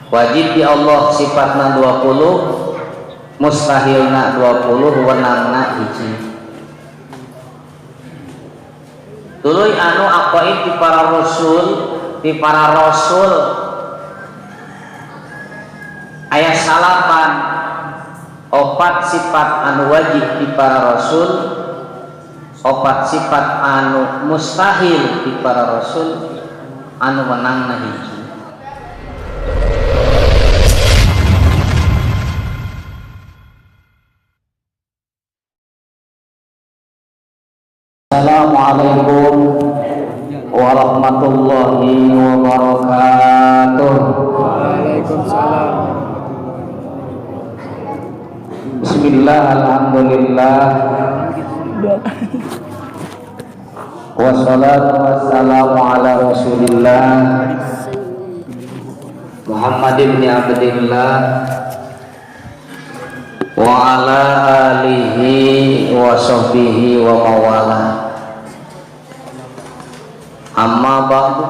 Wajib di Allah sifatna 20, mustahilna 20, wenangna hiji. Tuluy anu aqaid di para rasul, di para rasul aya salapan, opat sifat anu wajib di para rasul, opat sifat anu mustahil di para rasul, anu wenangna hiji. Assalamualaikum warahmatullahi wabarakatuh. Waalaikumsalam. Bismillah, alhamdulillah, wassalatu wassalamu ala rasulillah Muhammad ibn Abdillah wa ala alihi wa sahbihi wa mawalah. Amma ba'du.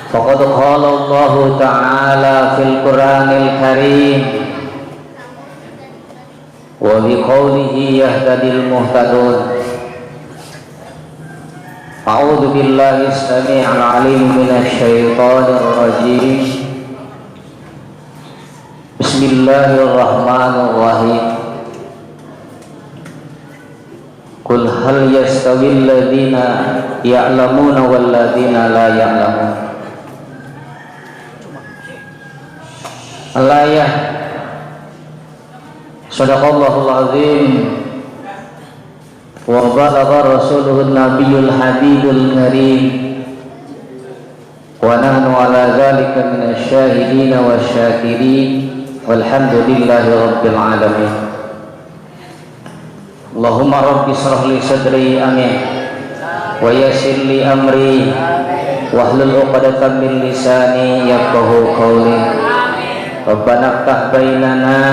Faqad qala Allah ta'ala fil Qur'anil Karim wa bi qawlihi yahtadil muhtadun. A'udzu billahi as-sami'il 'alim minasy syaithanir rajim. Bismillahirrahmanirrahim. Qul hal yastawil ladzina ya'lamuna wal ladzina la ya'lamun. Al-ayah. Shadaqallahul azim wa balagha rasuluhun nabiyul habibul karim wa nahnu ala dzalika minasyahidin wasyakirin walhamdulillahi rabbil alamin. Allahumma rabbi shrah li sadri, amin, wa yassir li amri wahlul 'uqdatam min lisani yafqahu qawli. Rabbana iftah bainana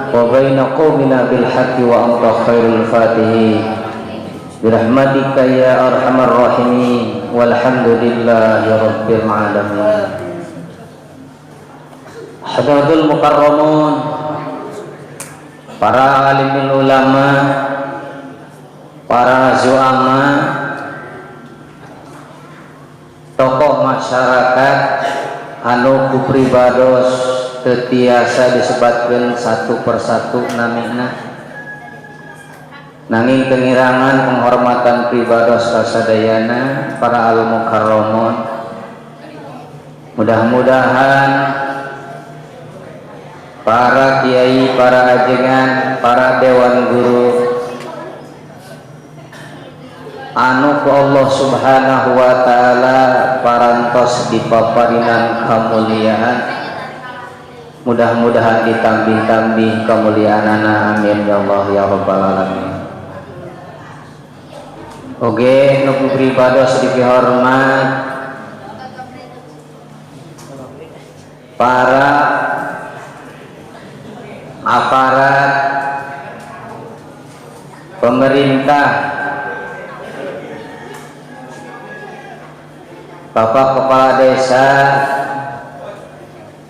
wa baina qaumina bil haqqi wa anta khairul fatihin. Bi rahmatika ya arhamar rahimin. Walhamdulillahi rabbil alamin. Hadratul mukarramun, para alimul ulama, para zu'ama, tokoh masyarakat anu ku pribados teu tiasa disebatkeun satu persatu namina, nanging pengirangan penghormatan pribados kasadayana para al mukarramun. Mudah-mudahan para kiai, para ajengan, para dewan guru anu ku Allah Subhanahu wa taala parantos dipaparinan kamuliaan, mudah-mudahan ditambih-tambih kemuliaanana, amin ya Allah ya rabbal alamin. Oke, nu ku pribados dipihormat para aparat pemerintah, Bapak Kepala Desa,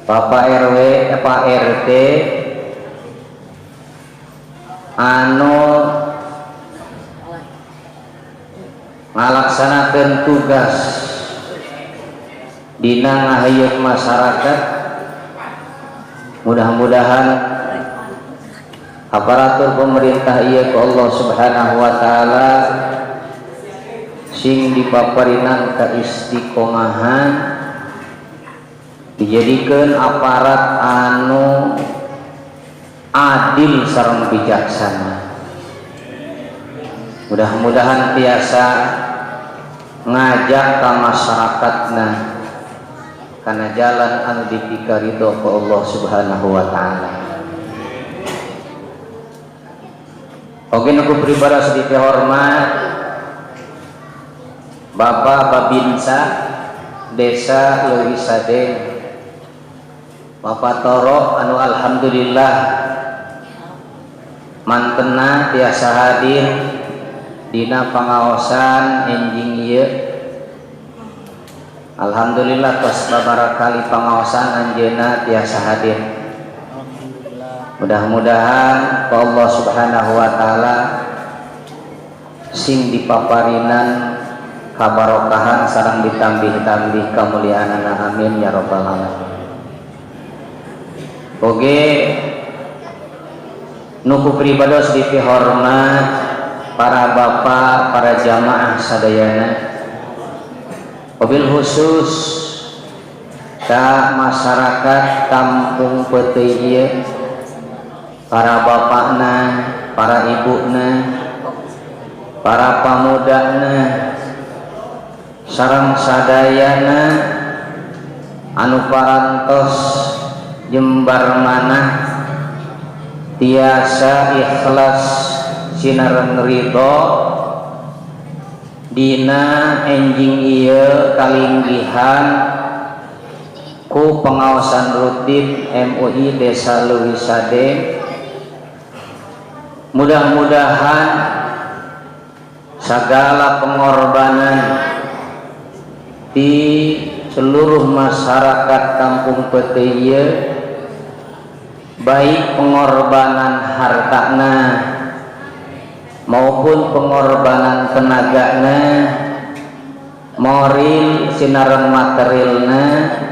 Bapak RW, Pak RT, anu ngalaksanakeun tugas dina ngahayuk masyarakat. Mudah-mudahan aparatur pemerintah ieu ku Allah Subhanahu wa taala sing dipaparinan kaistiqomahan, dijadikeun aparat anu adil sareng bijaksana. Mudah-mudahan tiasa ngajak ka masyarakatna kana jalan anu dipikaridho ku Allah Subhanahu wa taala. Oke, nu ku pribados dipihormat Bapak Babinsa Desa Leuwisadeng, Bapak Toro anu alhamdulillah mantena tiasa hadir dina pangaosan enjing ieu. Alhamdulillah tos babaraha kali pangaosan anjeunna tiasa hadir. Mudah-mudahan Allah Subhanahu wa taala sing dipaparinan kabarokahan sareng ditambih-tambih kemuliaanana, amin ya rabbal alamin. Oge nu ku pribados dipihormat para bapak, para jamaah sadayana, wabil khusus ka masyarakat Kampung Peuteuy ieu, para bapakna, para ibuna, para pamudana, sareng sadayana anu parantos jembar manah tiasa ikhlas sinareng ridho dina enjing ieu kalinggihan ku pengaosan rutin MUI Desa Leuwisadeng. Mudah-mudahan segala pengorbanan di seluruh masyarakat Kampung Peuteuy, baik pengorbanan hartana maupun pengorbanan tenagana, moral sinareng materialna,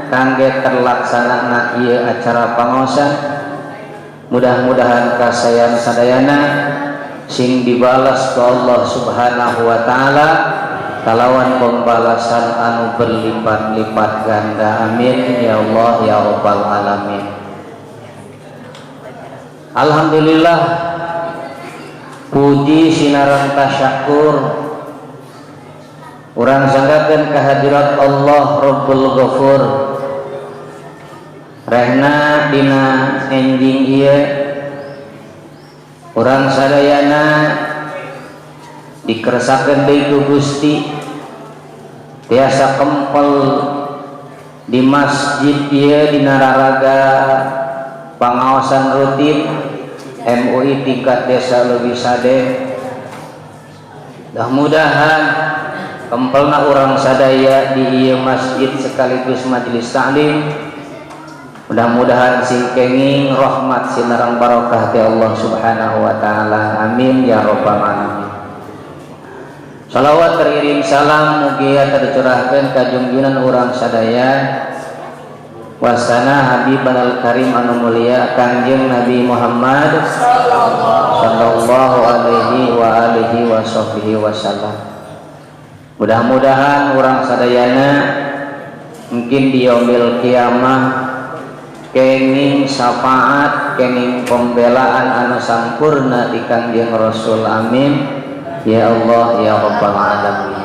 kangge terlaksana ieu acara pangaosan, mudah-mudahan kasayan sadayana sing dibalas ku Allah Subhanahu wa taala kalawan pembalasan anu berlipat-lipat ganda, amin ya Allah ya rabbal alamin. Alhamdulillah, puji sinareng tasyakur urang sanggakeun kehadirat Allah Rabbul Ghafur, rehna dina enjing ieu urang sadayana dikersakeun deui ku Gusti tiasa kempel di masjid ieu dina raraga pangaosan rutin MUI tingkat Desa Leuwisadeng. Mudah-mudahan kempelna urang sadaya di ieu masjid sekaligus majelis taklim, mudah-mudahan sing kenging rahmat sinareng barokah ti Allah Subhanahu wa taala, amin ya rabbal alamin. Salawat teriring salam mugia tercurahkeun ka junjungan urang sadaya, wasana Habiban al Karim anu mulia Kangjeng Nabi Muhammad sallallahu alaihi wa alihi wa sahbihi wasallam. Mudah-mudahan urang sadayana mungkin di yaumil kiamah kenging syafaat, kenging pembelaan anu sampurna di Kangjeng Rasul, amin ya Allah ya rabbal alamin.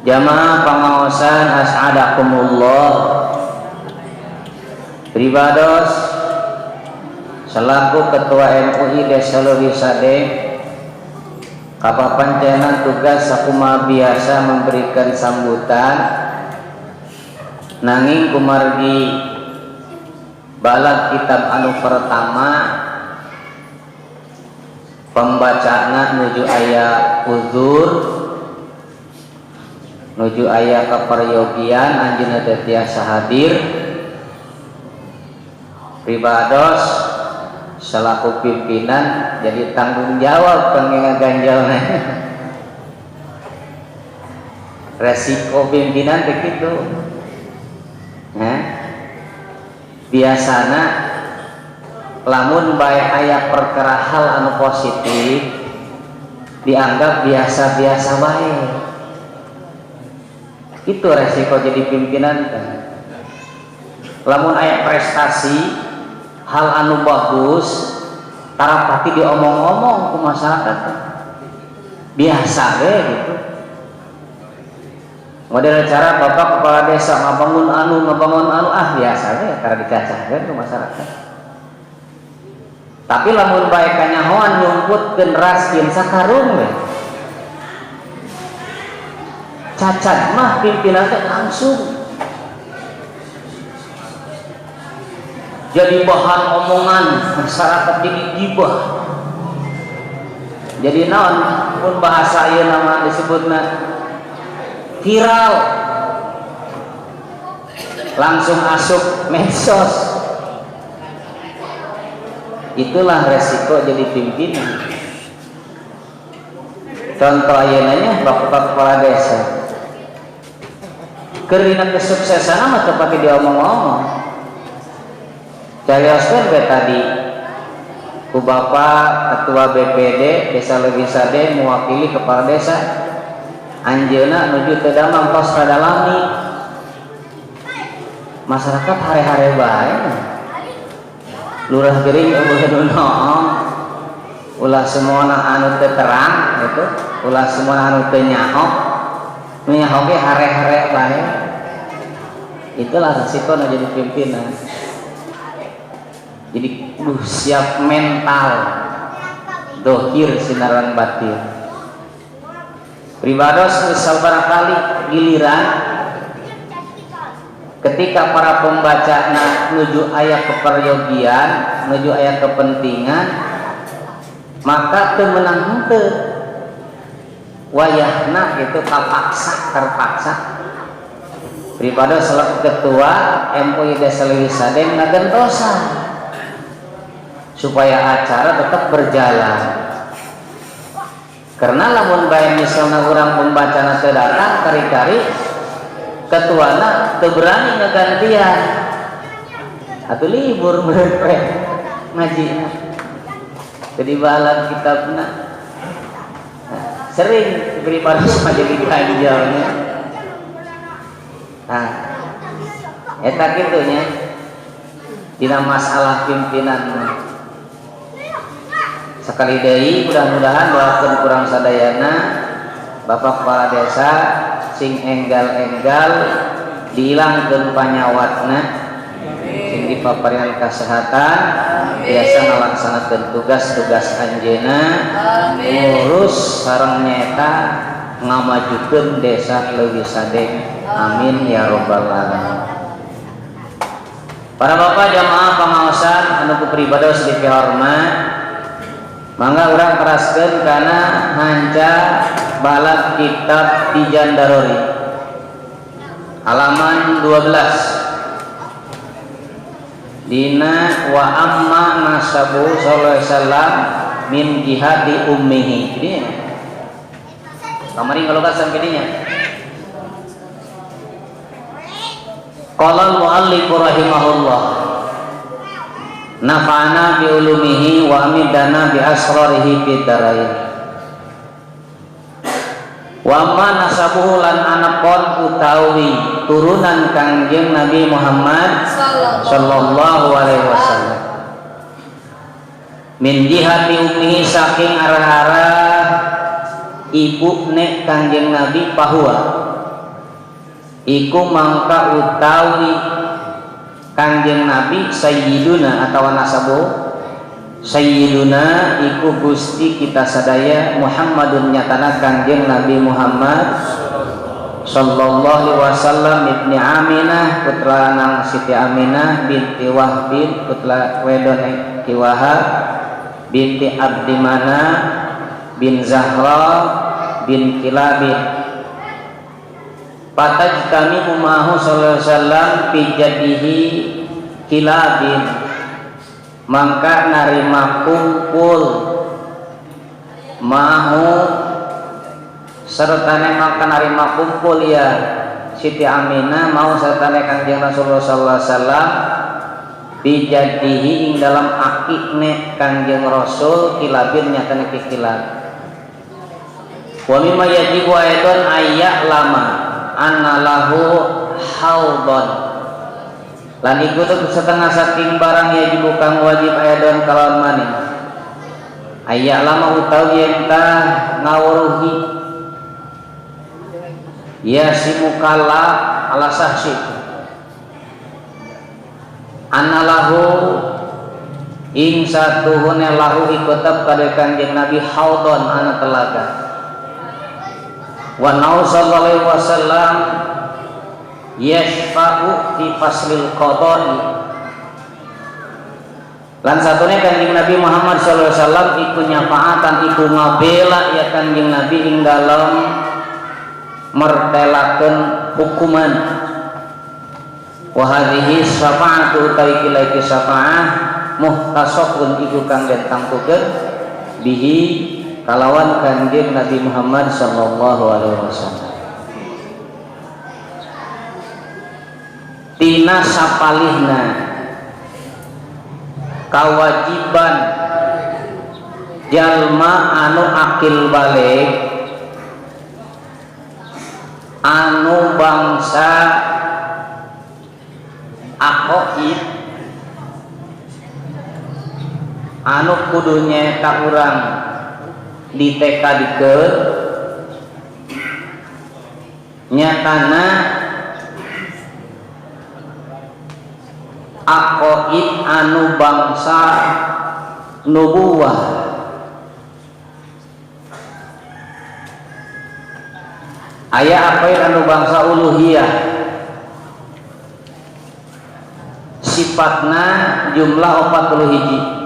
Jamaah pangaosan as'adakumullah, pribados selaku Ketua MUI Desa Leuwisadeng kapapancenan tugas sakumaha biasa memberikan sambutan, nanging kumargi balad kitab anu pertama pembacana nuju aya uzur, nuju aya kaperyogian, anjeunna teu tiasa hadir, pribados selaku pimpinan jadi tanggung jawab kangge ngaganjalna. Resiko pimpinan teh kitu. Nah, biasana lamun bae aya perkara hal anu positif dianggap biasa-biasa bae. Itu resiko jadi pimpinan teh. Lamun aya prestasi hal anu bagus tara pati diomong-omong ku masyarakat teh. Biasa we gitu. Model cara bapak kepala desa ngabangun anu, ah biasa we, tara dicacahkeun ku masyarakat. Tapi lamun bae kanyahoan nyumputkeun raskin sakarung we. Cacat mah pimpinan teh langsung jadi bahan omongan masyarakat, jadi gibah, jadi naon pun bahasa ieu nama disebutna viral. Langsung asup medsos. Itulah resiko jadi pimpinan. Contoh ayeuna bapak kepala desa keur dina kesuksesan mah teu pati diomong-omong. Carioskeun we tadi ku Bapak Ketua BPD Desa Leuwisadeng mewakili kepala desa, anjeunna nuju teu damang, tos rada lami. Masyarakat hare-hare bae, lurah gering euweuh nu noong. Ulah semuana anu teu terang gitu, ulah semua anu teu nyaho, nu nyaho ge hare-hare bae. Itulah resiko nu jadi pimpinan. Jadi kudu siap mental, dohir sinaran batin. Pribados misal barangkali giliran ketika para pembaca nuju aya keperyogian, nuju aya kepentingan, maka teu meunang henteu wayahna itu kapaksa, terpaksa. Pribados selaku ketua MUI Desa Leuwisadeng ngagentosan supaya acara tetap berjalan, karena lamun bae misalnya orang pembacana teu datang, kari-kari ketuana teu berani ngegantian atau libur mereka ngaji jadi balan kitabna. Nah, sering pribadi mah jadi ganjalnya. Nah, eta kitu nya dina masalah pimpinan. Sekali deui, mudah-mudahan doakeun kurang sadayana Bapak Kepala Desa sing enggal-enggal dihilangkeun panyawatna, sing dipaparinan kesehatan, biasa ngalaksanakeun tugas-tugas anjeunna, ngurus sareng nyeta ngamajukeun Desa Leuwisadeng. Amin ya robbal alamin. Para bapak jamaah pengaosan anu ku pribados dipihormat, mangga urang teraskeun kana hanca balad kitab Tijan Darori halaman 12 dina wa amma nasabu sallallahu alaihi wasallam min jihati ummihi. Ini kamari kalau sampai dinya. Qala al-muallif rahimahullah, nafa'ana bi ulumihi wa amidana bi asrarihi fid darain. Wa ma nasabuhu lan anapon utawi turunan Kangjeng Nabi Muhammad sallallahu alaihi wasallam min jihati ummihi saking arah-arah ibu nek Kangjeng Nabi, bahwa iku mangka utawi Kangjeng Nabi sayyiduna atau nasabu sayyiduna iku Gusti kita sadaya Muhammadun nyatana Kangjeng Nabi Muhammad sallallahu alaihi wasallam, ibni Aminah putra nang Siti Aminah, binti Wahbin putra wedone Ki Wahab, binti Abdi Mana bin Zahra bin Kilabin. Patajtami umahu sallallahu alaihi wasallam fi jadihi Kilabin, mangka narima kumpul mahu sertane, mangka narima kumpul ya Siti Aminah mau sertane Kangjeng Rasulullah sallallahu alaihi wasallam fi jadihi ing dalam akikne Kangjeng Rasul Kilabin nyatane Kilab. Wa mimma yajibu aidan ayya lama anna lahu haudon lan iku setengah saking barang yajib kang wajib aidan kalawan maning ayya lama utawi yen tah ngawruhi ya si mukalla ala sahsi anna lahu ing satuhune lahu iku tetep kade Kanjeng Nabi haudon ana telaga. Wa nau sallallahu alaihi wasallam yashfa'u fi faslil qada'i lan satune Kanjeng Nabi Muhammad sallallahu alaihi wasallam iku nyafaatan, iku ngabela ya Kanjeng Nabi ing dalem mertelakeun hukuman. Wa hadhihi syafa'atu utawi kilaiki syafa'ah muhtasabun iku kang den tangtukeun bihi kalawan Kanjeng Nabi Muhammad sallallahu alaihi wasallam. Tina sapalihna kawajiban jalma anu akil balig anu bangsa aqaid anu kudu nyaeta urang ditekadikeun nyatana aqaid anu bangsa nubuwah. Aya aqaid anu bangsa uluhiyah, sifatna jumlah 41.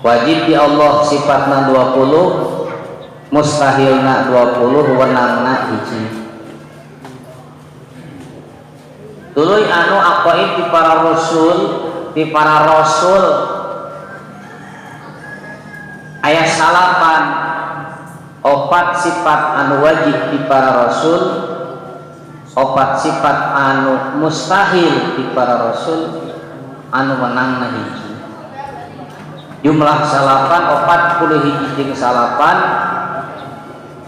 Wajib di Allah sifatna 20, mustahilna 20, wenangna hiji. Tuluy anu aqaid di para rasul, di para rasul aya salapan, opat sifat anu wajib di para rasul, opat sifat anu mustahil di para rasul, anu wenangna hiji. Jumlah salapan 41 jeung salapan,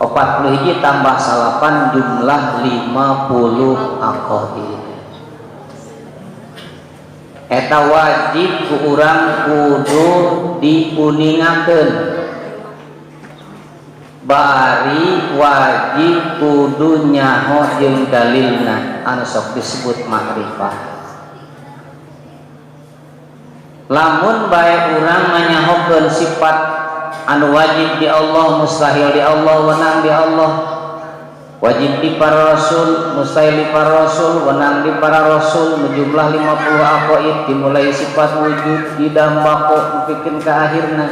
41 tambah salapan jumlah 50 aqaid. Eta wajib ku urang kudu diuningakeun, bari wajib kudu nyaho jeung dalilna anu sok disebut makrifah. Lamun bae urang manyahokeun sifat anu wajib di Allah, mustahil di Allah, wenang di Allah, wajib di para rasul, mustahil di para rasul, wenang di para rasul, menjumlah 50 aqaid dimulai sifat wujud idam bako pikeun ka akhirna.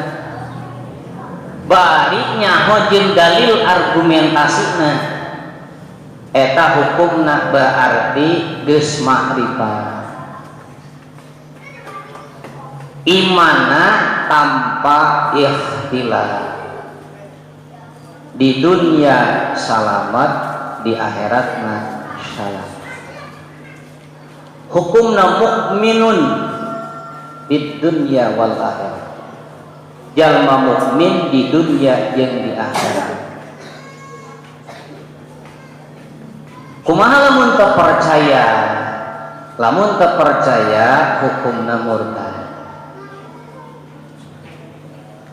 Bari nyaho jeung dalil argumentasina eta hukumna berarti geus makrifat. Imana tanpa ikhtilaf, di dunia salamat, di akhiratna salam. Hukumna mukminun di dunia wal akhirat, jalma mukmin di dunia jeung di akhirat. Kumaha lamun teu percaya? Lamun teu percaya hukumna murtad.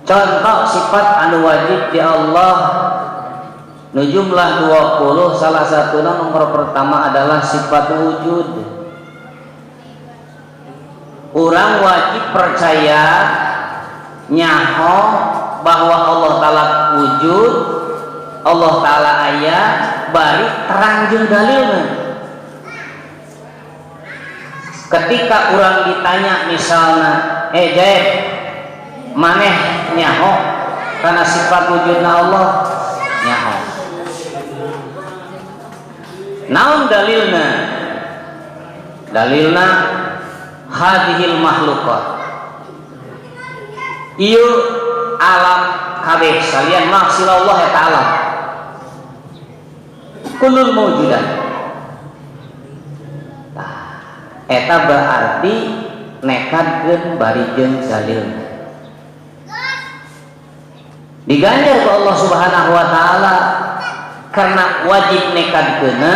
Contoh sifat anu wajib di Allah nu jumlah 20, salah satunya nomor pertama adalah sifat wujud. Urang wajib percaya nyaho bahwa Allah Ta'ala wujud, Allah Ta'ala aya, bari terang jeung dalilna. Ketika urang ditanya misalnya, Jaib, maneh nyaho karena sifat wujudna Allah? Nyaho. Naon dalilna? Dalilna hadhil makhluqat, ieu alam kabeh salian maksilallah eta alam kullul mawjudat. Tah eta berarti nekadkeun bari jeung dalilna. Diganjar ku Allah Subhanahu wa taala karena wajib nekadkeunna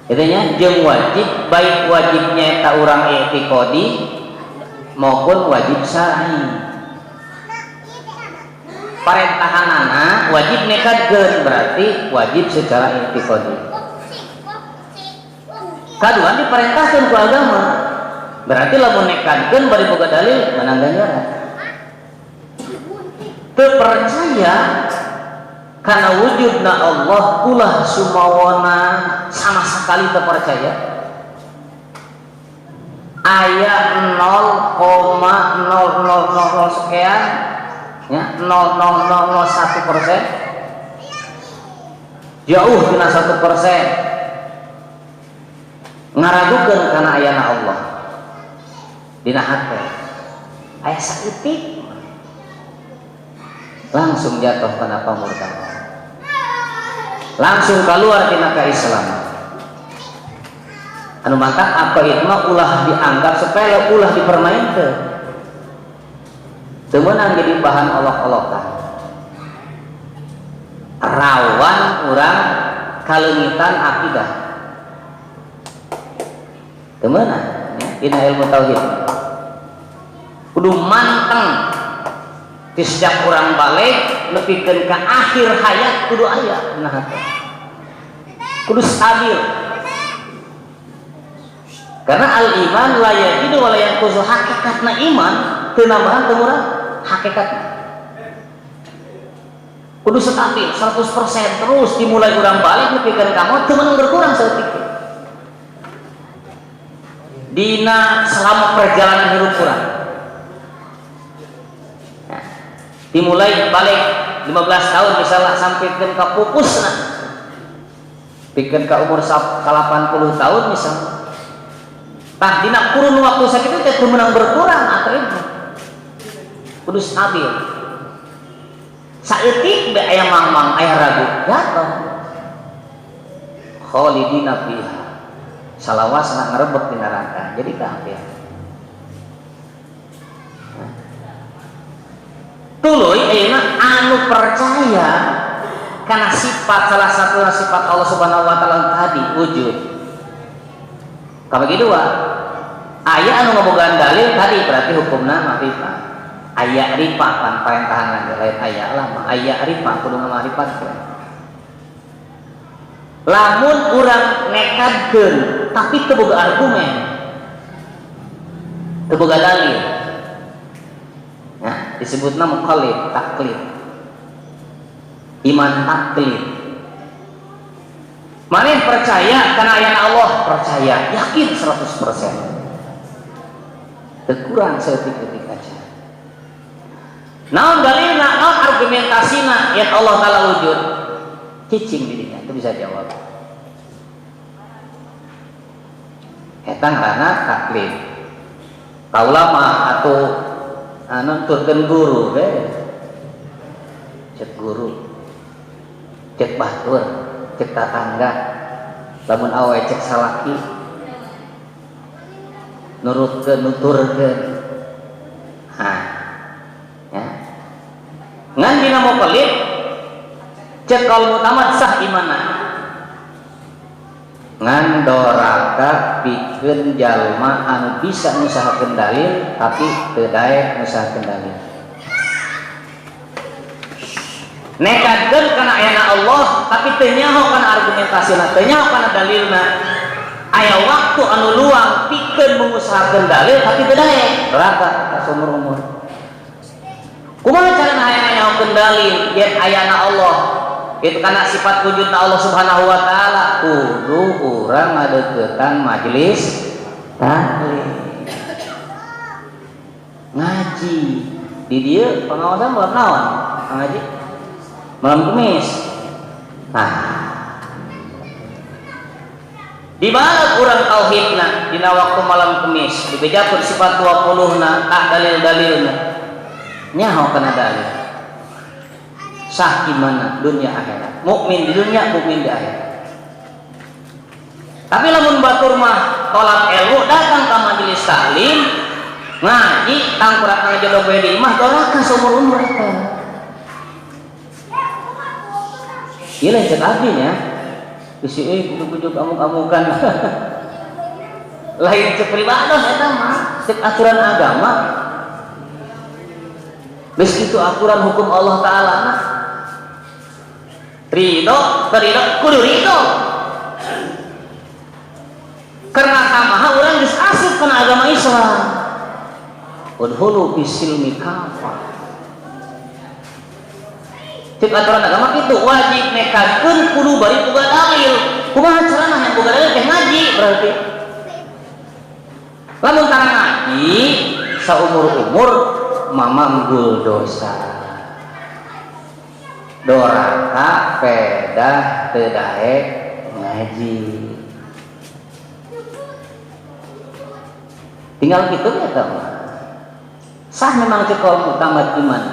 kitu nya, jeung wajib baik wajibnya eta urang i'tiqadi maupun wajib syar'i. Parentahanana wajib nekadkeun berarti wajib secara i'tiqadi. Kadua diperintahkeun ku agama berarti lamun nekadkeun bari boga dalil menang ganjaran. Teu percaya karena wujudna Allah ulah sumawona sama sekali teu percaya, aya 0,0000 sekian ya, 0,0001%, jauh tina 1%. Ngaragukeun kana ayana Allah dina hate aya saeutik langsung jatuh kana pamurtadan, langsung keluar tina keislaman. Anu matak aqaid mah ulah dianggap sepele, ulah dipermainkeun, teu meunang jadi bahan olok-olokan, rawan urang kaleungitan akidah. Teu meunang ya, dina ilmu tauhid kudu manteng di sejak urang balik nepikeun ka akhir hayat, kudu aya dina hate, kudu stabil. Karena al iman la yazidu wa la yanqusu, hakikatna iman teu nambahan teu ngurang, hakikatna kudu stabil 100% terus dimulai urang balik nepikeun ka maut, teu meunang berkurang saeutik dina selama perjalanan hidup urang. Nah, dimulai balik 15 tahun misalnya sampai ke pupus, nah pikeun ka umur 80 tahun misalnya, tah dina kurun waktu sakitu teh teu meunang berkurang atau itu kudu stabil. Saeutik be aya mangmang, aya ragu, jatuh, khalidina fiha, salawasna ngarebek di neraka, jadi kafir. Nah. Tuluy ayeuna anu percaya karena sifat, salah satu sifat Allah Subhanahu wa taala tadi wujud. Kabagi dua. Aya anu ngabogaan dalil tadi, berarti hukumna makrifat. Aya ripa pan parentahan lain aya lah mah aya ripa, kudu ngamaripatkeun. Lamun urang nekadkeun tapi teu boga argumen, teu boga dalil. Nah, disebutna muqallid, taklid. Iman taklid. Mana yang percaya karena ayat Allah, percaya, yakin 100%. Kurang saeutik-eutik aja. Naon dalilna, naon argumentasina yang Allah Ta'ala wujud? Cicing dirinya, itu bisa jawab. Eta ngaranna taklid. Kaula mah atuh anu turkeun guru we. Cek guru, cek batur, cek tatangga, lamun awe cek salaki, nurutkeun, nuturkeun. Ha. Ya. Ngan dina muqallid cek kaul muktamad sah imana. Ngan doraka pikeun jalma anu bisa ngusahakeun dalil tapi teu daek ngusahakeun dalil. Nekadkeun kana ayana Allah tapi teu nyaho kana argumentasina, teu nyaho kana dalilna. Aya waktu anu luang pikeun mengusahakeun dalil tapi teu daek, doraka ka saumur-umur. Kumaha carana hayang nyahokeun dalil yen ayana Allah? Itu karena sifat wujudna Allah Subhanahu wa taala, kudu urang ngadeuketan majelis taklim. Ngaji di dieu pengawasan malam naon? Ngaji malam Kamis. Nah, di mana kurang tauhidna dina waktu malam Kamis dibejakeun sifat 20 na tak dalil-dalilna, nyaho kana dalil, sah gimana dunia akhirat, mukmin di dunia, mukmin di akhirat. Tapi lamun batur mah tolak ilmu, datang ke majelis taklim ngaji tangkurak ngajodoh we di imah, doraka seumur umur eta. Ieu lain cek abdi nya, bisi euy kudu-kudu amuk-amukan. Lain cek pribados eta mah, cek aturan agama. Geus kitu aturan hukum Allah Ta'ala mah. Ridho, ridho, kudu ridho. Karena kamaha urang geus asup kana agama Islam. Udkhulu fisilmi kafah. Cek aturan agama itu wajib nekadkeun kudu bari boga dalil. Kumaha carana yang boga dalil teh ngaji berarti. Lamun tara ngaji saumur-umur mamanggul dosa. Doraka pedah teu daek ngaji. Tinggal gitu ya tahu. Sah memang cek kaul muktamad iman.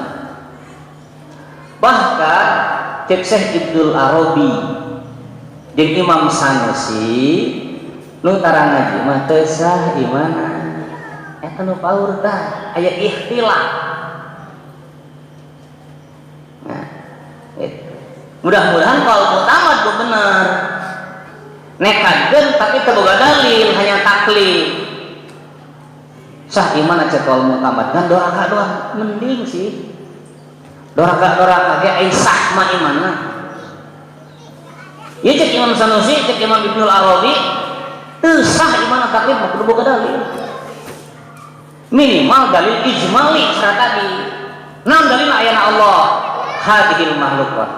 Bahkan cek Syekh Ibnul Arabi jeung Imam Sanusi nu tarang ngaji mah teu sah imana. Eta nu paur tah aya ikhtilaf. Nah, itu. Mudah-mudahan kaul muktamad ku bener. Nekadkeun tapi teu boga dalil, hanya taklid. Sah iman aja kaul muktamad kan doa doa mending sih. Doraka-doraka ge ai sah mah imanna. Ieu cek Imam Sanusi, cek Imam Ibnul Arabi, teu sah iman taklid mah kudu boga dalil. Minimal dalil ijmali secara tadi. Naon dalil ayana Allah hadhil makhluqat.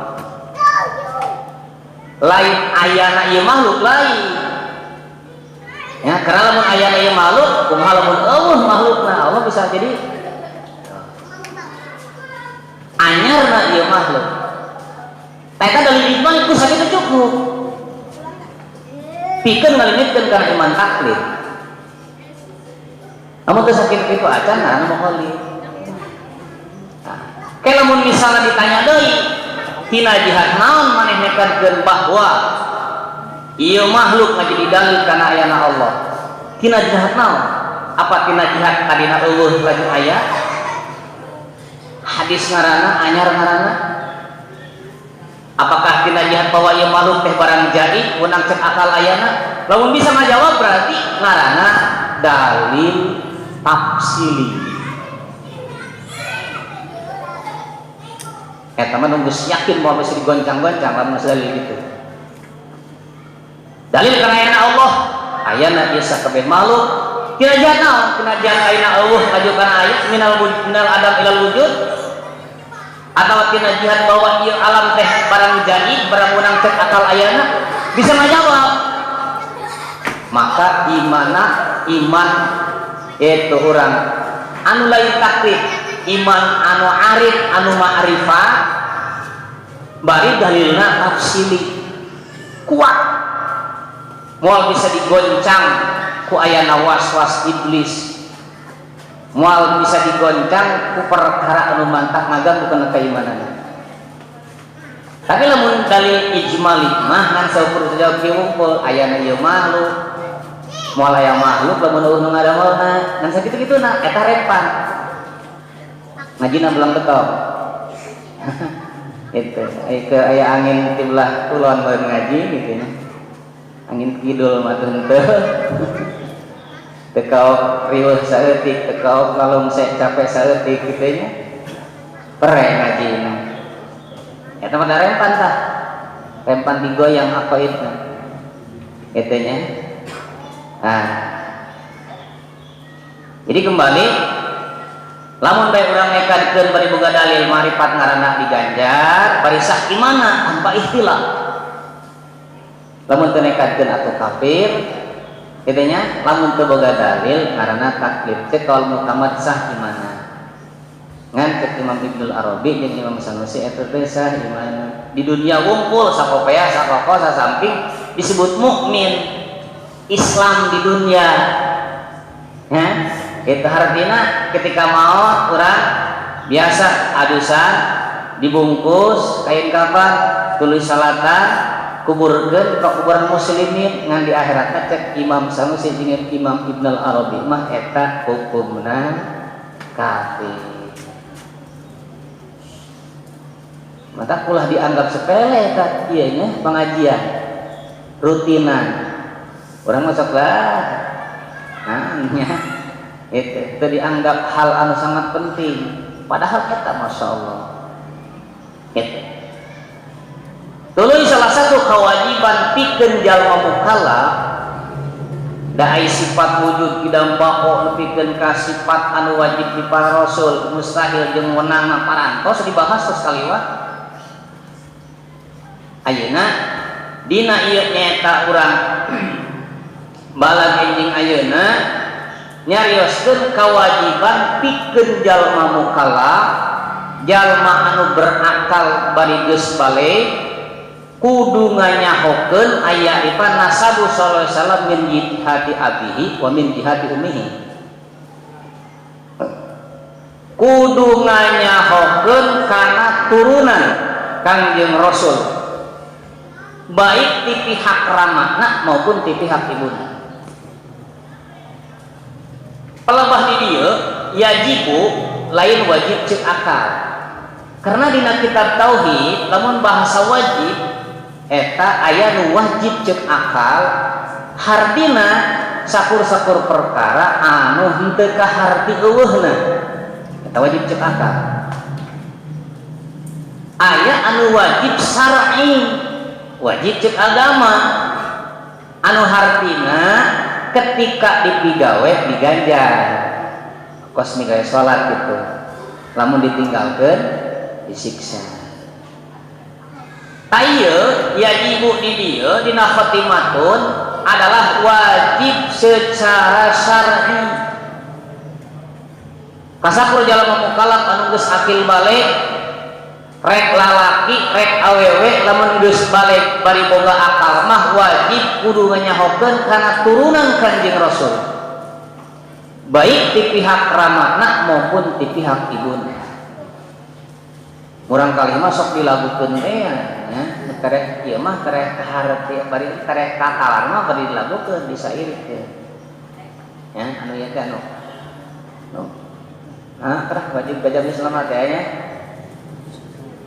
Lain ayana ieu makhluk lain. Ya, karena lamun ayana ieu makhluk, kumaha lamun eueuh makhlukna Allah bisa jadi anyarna ieu makhluk. Eta dalil ijmal ku sakitu cukup. Pikeun ngalimitkeun kana iman taklid. Namun teu sakitu kitu acan ngaranna mukallid. Nah, kayak lamun misalnya ditanya deui, tina jihad naon maneh nekadkeun bahwa ieu makhluk ngajadi dalil kana ayana Allah? Tina jihad naon? Apa tina jihad tadina eueuh laju aya? Hadis ngaranna anyar ngaranna? Apakah tina jihad bahwa ieu makhluk teh barang jadi wenang cek akal ayana? Lamun bisa ngajawab berarti ngaranna dalil tafsili. Eta mah geus yakin bahwa mesti digoncang-goncang lamun dalil gitu. Dalil kana ayana Allah, ayana ieu sakabeh makhluk. Tina jihad naon? Tina jihad ayana eueuh laju kana aya minal adam ilal wujud. Atau tina jihad bahwa ieu alam teh barang jadi, barang wenang cek akal ayana, bisa ngajawab. Maka imana iman itu orang anu lain taklid, iman anu arif, anu ma'rifat, bari dalilna tafsili kuat, moal bisa digoncang ku ayana was-was iblis, moal bisa digoncang ku perkara anu mantap ngaganggu kana keimanan. Tapi lamun dalil ijmali mah ngan saukur jawab kieu wungkul ayana ieu makhluk, moal aya makhluk lamun eueuh nu ngadamelna, ngan sakitu-kituna eta rempan. Ngajina belang betok. Itu ke aya angin ti belah kulon beureun ngaji gitu nya. Angin kidul mah teu henteu. Teu kaok riweuh saeutik, teu kaok lalungse capek saeutik kitu nya. Pere ngajina. Eta mah rempan tah. Rempan digoyang aqaidna. Kitu nya. Nah. Jadi kembali lamun bae urang nekadkeun bari boga dalil marifat ngaranna diganjar, bari sah imana tanpa ikhtilaf. Lamun teu nekadkeun atuh kafir, kitu nya, lamun teu boga dalil ngaranna taklid. Cek kaul muktamad sah imana. Ngan cek Imam Ibnul Arabi jeung Imam Sanusi eta teh sah imana. Di dunia wungkul sakopea sakoko sasamping disebut mukmin. Islam di dunia. Ya, itu artinya ketika maut orang biasa adusan dibungkus kain kafan tulis salatan kuburkeun ka kuburan muslimin, ngan di akhiratna cek Imam Sanusi jeung Imam Ibnul Arabi mah eta hukumna kafir. Maka ulah dianggap sepele eta ieu nya pengajian rutinan. Orang masuk lah, nah, nya itu dianggap hal anu sangat penting. Padahal eta masya Allah. Itu. Tuluy salah satu kewajiban pikeun jalma mukallaf da ai sifat wujud kidam bako nepikeun ka sifat anu wajib di para rasul mustahil jeung wenang parantos dibahas terus kaliwat. Ayeuna dina ieu nyaeta urang balag enjing ayeuna nyarioskeun kewajiban pikeun jalma mukallaf, jalma anu berakal bari geus balig kudu nganyahokeun aya ipan nasabu sallallahu alaihi wasallam min jihati abihi wa min jihati ummihi. Kudu nganyahokeun kana turunan Kangjeng Rasul, baik di pihak ramana maupun di pihak ibuna. Pelebah di dieu yajibu lain wajib cek akal, karena dina kitab tauhid lamun bahasa wajib eta aya nu wajib cek akal, hartina sakur-sakur perkara anu henteu kaharti euweuhna, eta wajib cek akal. Aya anu wajib syar'i, wajib cek agama, anu hartina ketika dipigawe diganjar, kos migawe salat gitu, lamun ditinggalkan disiksa. Tah, ieu yajibu di dieu dina khotimatun adalah wajib secara syar'i. Kasakur jalma mukallaf anu geus akil balig, rek lalaki rek awewe, lamun geus balig bari boga akal mah wajib kudu nganyahokeun kana turunan Kanjeng Rasul, baik di pihak ramana maupun di pihak ibuna. Murang kali mah sok dilagukeun teh ya, tereh ieu mah tereh kaharti bari tereh katalar mah bari dilagukeun, disairik ya, anu ieu teh anu nu ah terah wajib ka jalma Islam teh nya,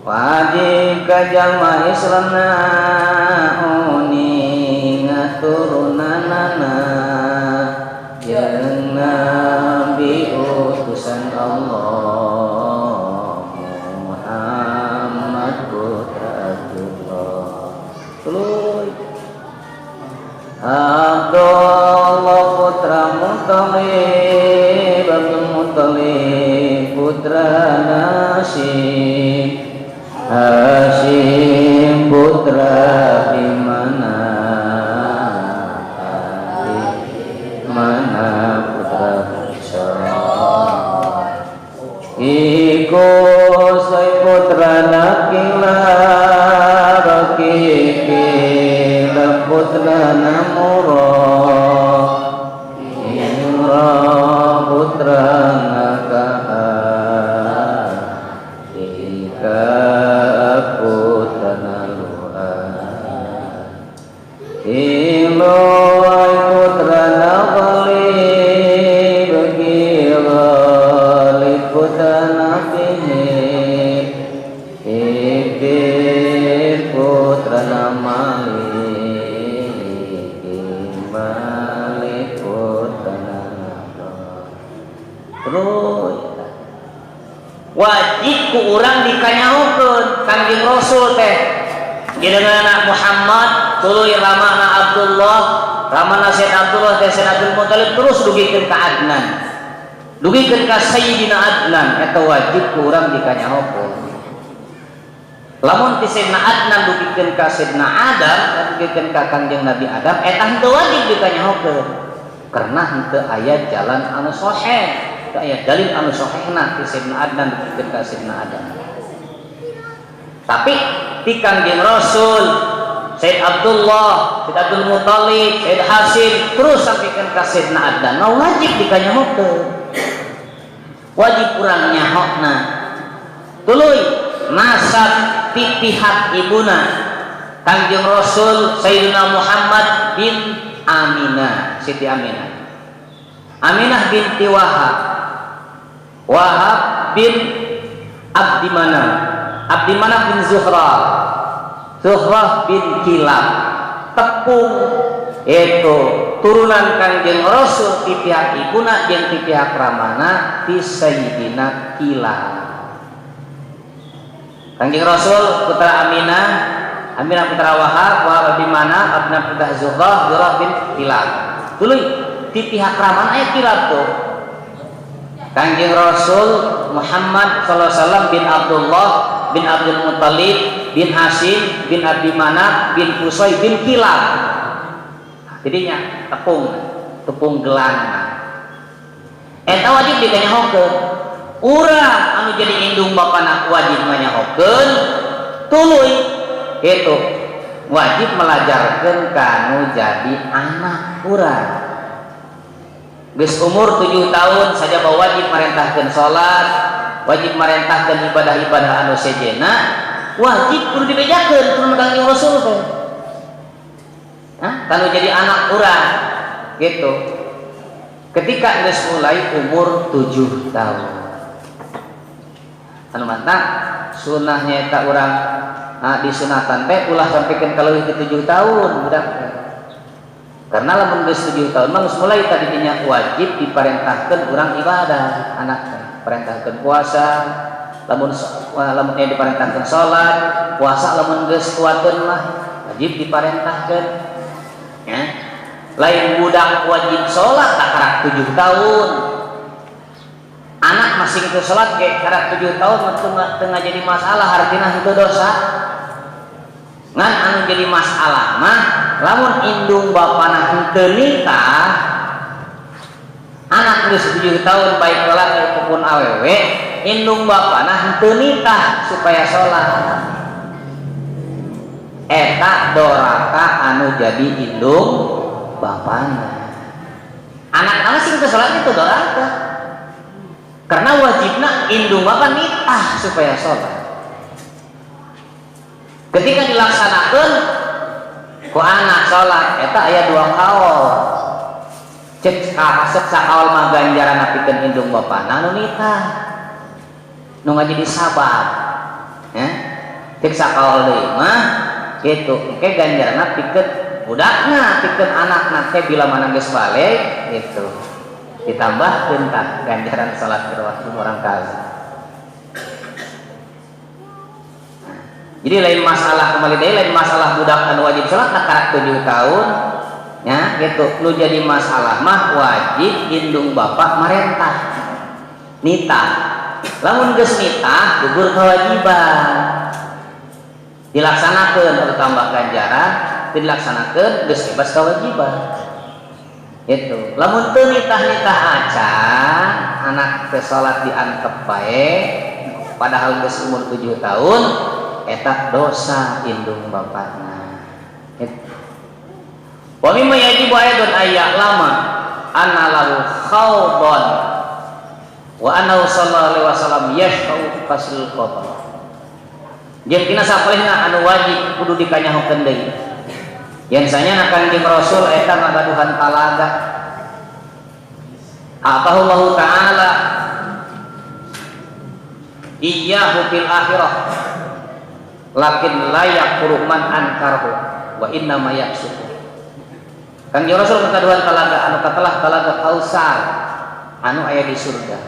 wajib ka jalma Islamna uninga turunanana jeung nabi utusan Allah Muhammad putra Abdullah. Tuluy Abdullah putra Muttalib, Abdul Muttalib putra Hashim, Hashim putra Bimana, mana putra Musa, Iku say putra Kilab, Kilab putra Murrah, Murrah putra Ka'ab, Ka'ab putra Lu'ay, Lu'ay putra Ghalib, Ghalib putra Fihr, Fihr putra Malik, Malik putra Nadhr. Terus wajib ku urang dikanyahokeun Kangjeng Rasul teh anak Muhammad, tuluy ramana Abdullah, ramana Sayyid Abdullah teh Sayyid Abdul Muthalib, terus dugikeun ka Adnan, dugikeun ka Sayyidina Adnan. Eta wajib ku urang dikanyahokeun. Lamun ti Sayyidina Adnan dugikeun ka Sayyidina Adam, dugikeun ka Kangjeng Nabi Adam, eta henteu wajib dikanyahokeun karena henteu aya jalan anu sahih, teu aya dalil anu sahihna ti Sayyidina Adnan dugikeun ka Sayyidina Adam. Tapi ti Kangjeng Rasul, Sayyid Abdullah, Sayyid Abdul Muthalib, Sayyid Hashim, terus sampaikan ka Sayyidina Adnan, nah wajib dikanyahokeun, wajib urang nyahokna. Tuluy nasab ti pihak ibuna Kangjeng Rasul Sayyidina Muhammad bin Aminah, Siti Aminah, Aminah binti Wahab, Wahab bin Abdi Manaf, Abdi Manaf bin Zuhrah, Zuhrah bin Kilab. Tepung itu turunan Kangjeng Rasul di pihak ibuna jeung di pihak ramana ti Sayyidina Kilab. Kangjeng Rasul putra Aminah, Aminah putra Wahab, Wahab bin Manaf, Abdi putra Zuhrah, Zuhrah bin Kilab. Tuluy di pihak ramana aya Kilab tuh. Kangjeng Rasul Muhammad sallallahu alaihi wasallam bin Abdullah bin Abdul Muthalib bin Hashim bin Abdi Manaf bin Qusay bin Kilab. Jadinya tepung, tepung gelang. Eta wajib dikanyahokeun. Urang anu jadi indung bapana wajib nganyahokeun, tuluy itu wajib melajarkan kanu jadi anak urang. Geus umur 7 tahun saja wajib marentahkeun salat, wajib marentahkeun ibadah-ibadah anu sejenna, wajib kudu dibejakeun kudu Kangjeng Rasul teh. Hah? Tanu jadi anak urang gitu. Ketika geus mulai umur 7 tahun. Anu mantap sunahnya eta urang disunatan teh ulah sampaikan ka leuwih ti 7 tahun budak teh. Karena lamun geus 7 tahun mah geus mulai tadinya wajib diparentahkeun urang ibadah anak teh, parentahkeun puasa, lamun lamun diparentahkeun salat, puasa lamun geus kuateun mah wajib diparentahkeun. Ya. Lain budak wajib salat tak karak 7 tahun. Anak masih itu salat ge karak 7 tahun mah teu jadi masalah, artina henteu dosa. Ngan anu jadi masalah mah lamun indung bapana henteu nitah anak geus 7 tahun baik lalaki maupun awewe, indung bapana henteu nitah supaya salat, eta doraka anu jadi indung bapana. Anak-anak sing teu salat itu doraka karena wajibna indung bapa nitah supaya salat. Ketika dilaksanakan ku anak salat eta aya 2 kaol. Cek kasep sakaol mah ganjaran pikeun indung bapana anu nitah nu ngajadi sabab, ya. Cek sakaol deui mah kitu engke ganjaranna pikeun budakna, pikeun anakna teh bila mana geus balik gitu ditambahkeun tah ganjaran salat waktu orang kali. Jadi lain masalah kembali deui, lain masalah budak anu wajib salat na karak 7 tahun ya gitu. Nu jadi masalah mah wajib indung bapak marentah nitah. Lamun geus nitah gugur kewajiban, dilaksanakeun atau tambah ganjaran, dilaksanakeun geus bebas kewajiban gitu. Lamun teu nitah-nitah acan anak teh salat diantep bae padahal geus umur 7 tahun, eta dosa indung bapakna. Wa mimma yajibu aidan ayya'lama anna lahu khawdan wa annahu sallallahu alaihi wasallam yashfa'u fi faslil qada. Jeung tina sapalihna anu wajib kudu dikanyahokeun deui. Yen sanyana Kangjeng Rasul eta ngagaduhan talaga. Atahullahu ta'ala iyyahu fil akhirah lakin la yaquru man ankarhu wa inna ma yaksufu. Kangjeng Rasul ngagaduhan talaga anu katelah talaga Kausar anu aya di surga.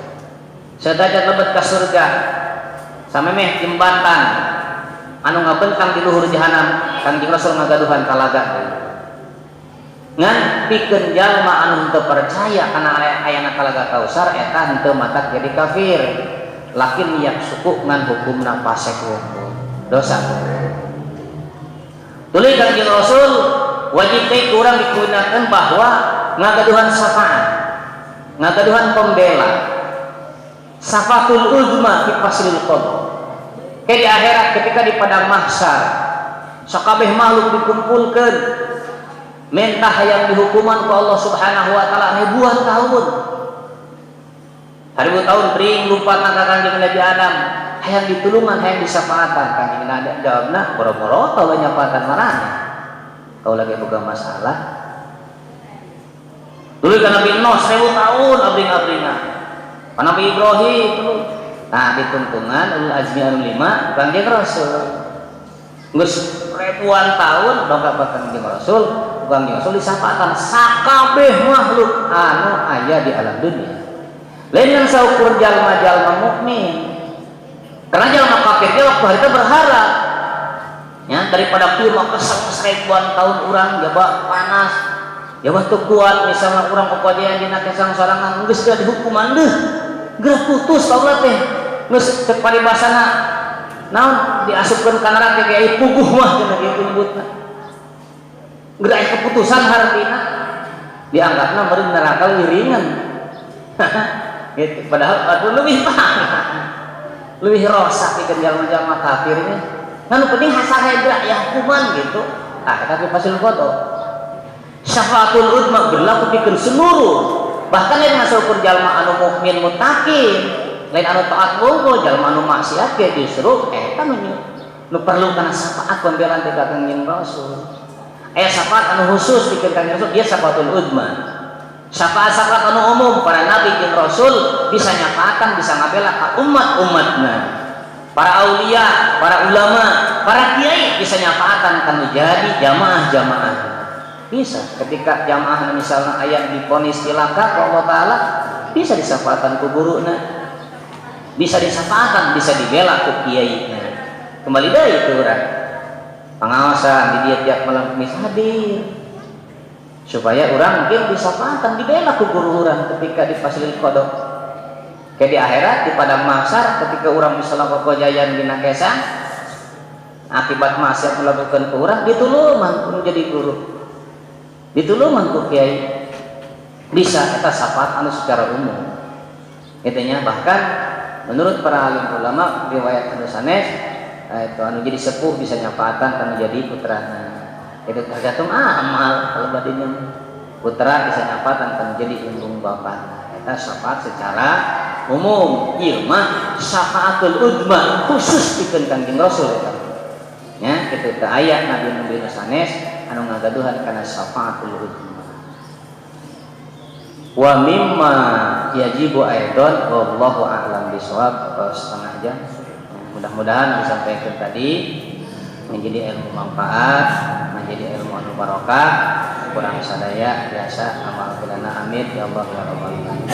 Sadaja lebet ka surga samemeh jembatan anu ngabentang di luhur jahanam, Kangjeng Rasul ngagaduhan talaga. Ngan pikeun jalma anu henteu percaya kana ayana talaga Kausar eta henteu matak jadi kafir. Lakin yaksuku ngan hukumna fasik wungkul dosa. Tuluy Kangjeng Rasul wajib teh kurang digunakan bahwa ngagaduhan syafaat, ngagaduhan pembela, syafaatul uzma fi faslil qada. Kayak di akhirat ketika di padang mahsyar sakabeh makhluk dikumpulkan mentah yang dihukuman ku Allah Subhanahu wa taala ribuan tahun. Ribu tahun bring lumpat ka Kangjeng Nabi Adam, hayang ditulungan, hayang disafaatan. Kangjeng Nabi jawabna boro-boro tau nyafaatan marana. Kau lagi boga masalah. Dulu kan Nabi Nuh 1000 tahun abring-abringan. Nabi Ibrahim dulu. Nah, dituntungan ulul azmi anu 5 Kangjeng Rasul. Geus ribuan tahun dongkap Kangjeng Rasul, Kangjeng Rasul disafaatan sakabeh makhluk anu aya di alam dunia. Lain ngan saukur jalma-jalma mukmin. Karena jalma kafir dia waktu hari itu berharap ya daripada kieu mah kesel ribuan tahun urang jaba panas. Jaba teu kuat misalnya urang kokojean dina kesang sorangan geus geus dihukuman deuh. Geus putus kaula teh. Geus cek paribasana naon diasupkeun ka neraka ge puguh mah cenah kitu nyebutna. Geus aya keputusan hartina dianggapna meureun neraka leuwih ringan. Gitu. Padahal atuh lebih parah. Lebih rosak pikeun jalma-jalma kafir ini. Ngan penting hasaregra ya hukuman gitu. Ah, tapi fasil qada. Syafaatul uzma berlaku pikeun seluruh Bahkan lain ngan saukur jalma anu mukmin muttaqin, lain anu taat wungkul, jalma anu maksiat ge justru eta nu nu perlu kana syafaat pembelaan ti Kangjeng Rasul. Aya syafaat anu khusus pikeun Kangjeng Rasul, dia syafaatul udma. Syafaat-syafaat anu umum, para nabi jeung rasul bisa nyafaatan, bisa ngabela ka umat-umatna. Para aulia, para ulama, para kiai bisa nyafaatan kan jadi jamaah-jamaah. Bisa ketika jamaah misalnya aya divonis cilaka ku Allah Ta'ala, bisa disafaatan ku guruna, bisa disafaatan, bisa dibela ku kiai. Kembali deui itu urang pengawasan di dia tiap malam Kamis hadir supaya orang mungkin disafaatan, dibela ku guru orang ketika di fasilil qada. Kayak di akhirat, di padang mahsyar, ketika orang misalnya kokojayan dina kesang akibat maksiat melakukan ke orang, ditulungan ku jadi guru, ditulungan ku kiai. Bisa eta syafaat anu secara umum itunya. Bahkan menurut para alim ulama, riwayat anu sanes itu, anu jadi sepuh bisa nyafaatan anu jadi putrana. Itu tergantung amal. Kalau badinya putra bisa nyafaatan kan jadi embung bapak. Eta syafaat secara umum. Ieu mah syafaatul udma, khusus pikeun Kangjeng Rasul eta nya kitu. Teu aya nabi nu sanes anu ngagaduhan kana syafaatul udma. Wa mimma yajibu aidon, wallahu a'lam bisawab. Atau setengah jam. Mudah-mudahan disampaikan tadi menjadi ilmu manfaat, menjadi ilmu anu barokah. Kurang sadaya biasa amal bilana. Amin ya Allah ya rabbal alamin.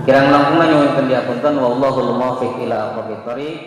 Kirang langkungna nyuhunkeun diapunten. Wallahul muwaffiq ila aqwamit thoriq.